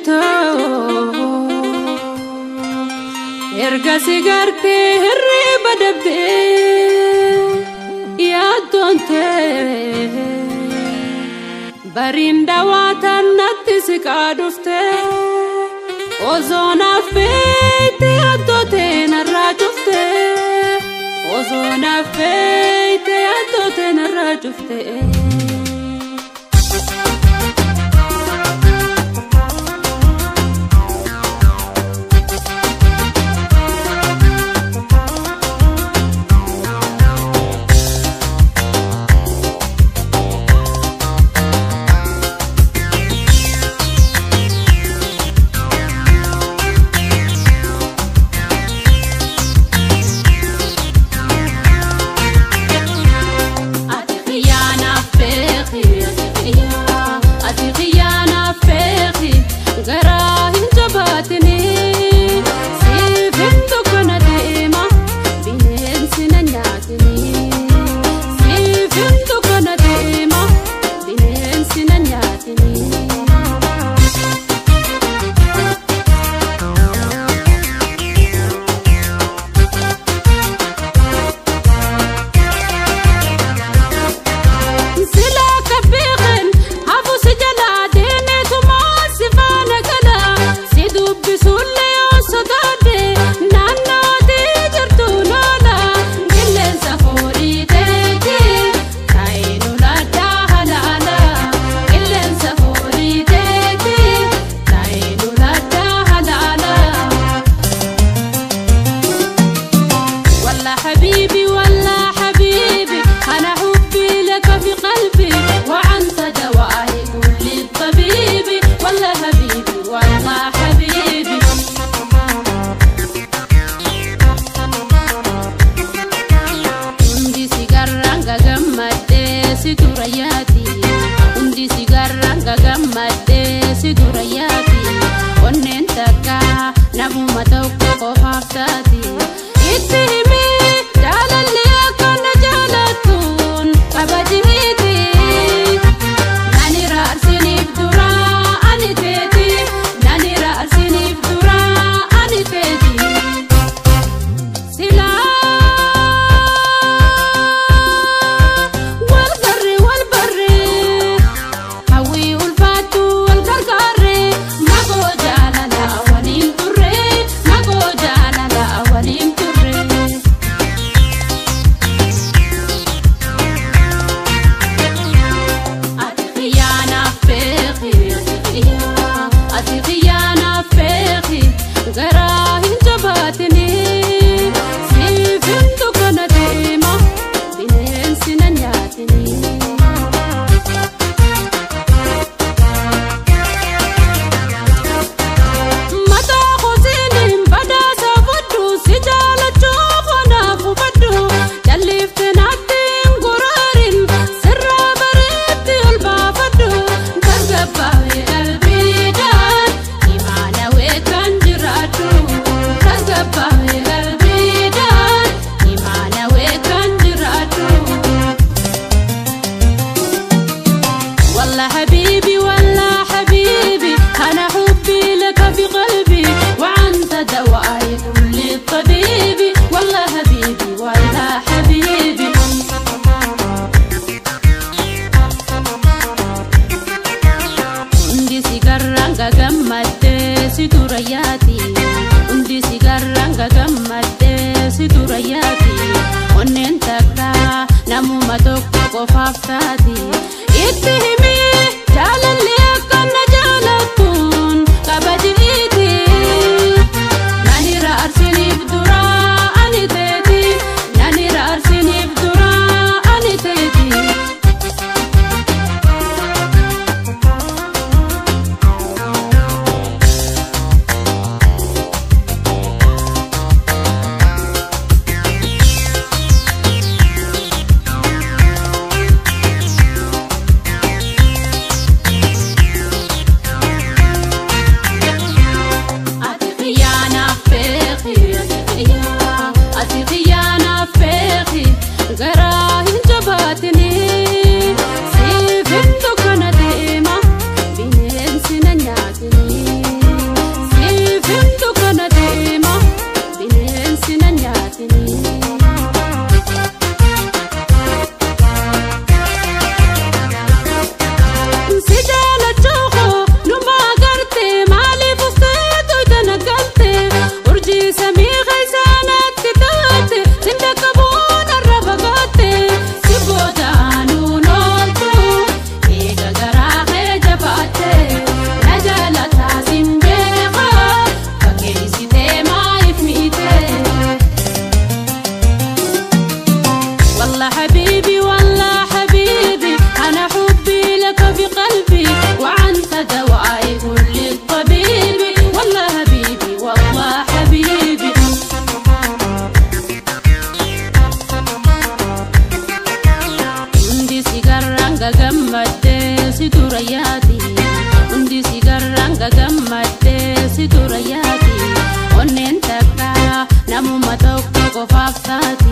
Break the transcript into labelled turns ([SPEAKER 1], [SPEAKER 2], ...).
[SPEAKER 1] Qalbiitoo erga si gartee hirriba dabdee yaaddoon-tee bariin daawwataan natti siqaa dhuftee osoo naaf beektee yaaddoottee narraa cuftee osoo naaf beektee yaaddoottee narraa cuftee. sodaatini. Si jaalachuu numa agartee maaliif uffattu tana galtee urjii samii keessaanatti taate sinda qabuun irra fagaatte si boodaanuu nooltu eega garaa kee jabaatte na jaalataa sin beekaa fakkeessitee maaliif miite. والله حبيبي والله حبيبي أنا حبي لك في قلبي وعنت دوائي كل الطبيب والله حبيبي والله حبيبي. Hundi si garranga gammaddee si dura yaati. Hundi si garranga gammaddee si dura yaati. Onneen takka namuma tokko qofaaf taati.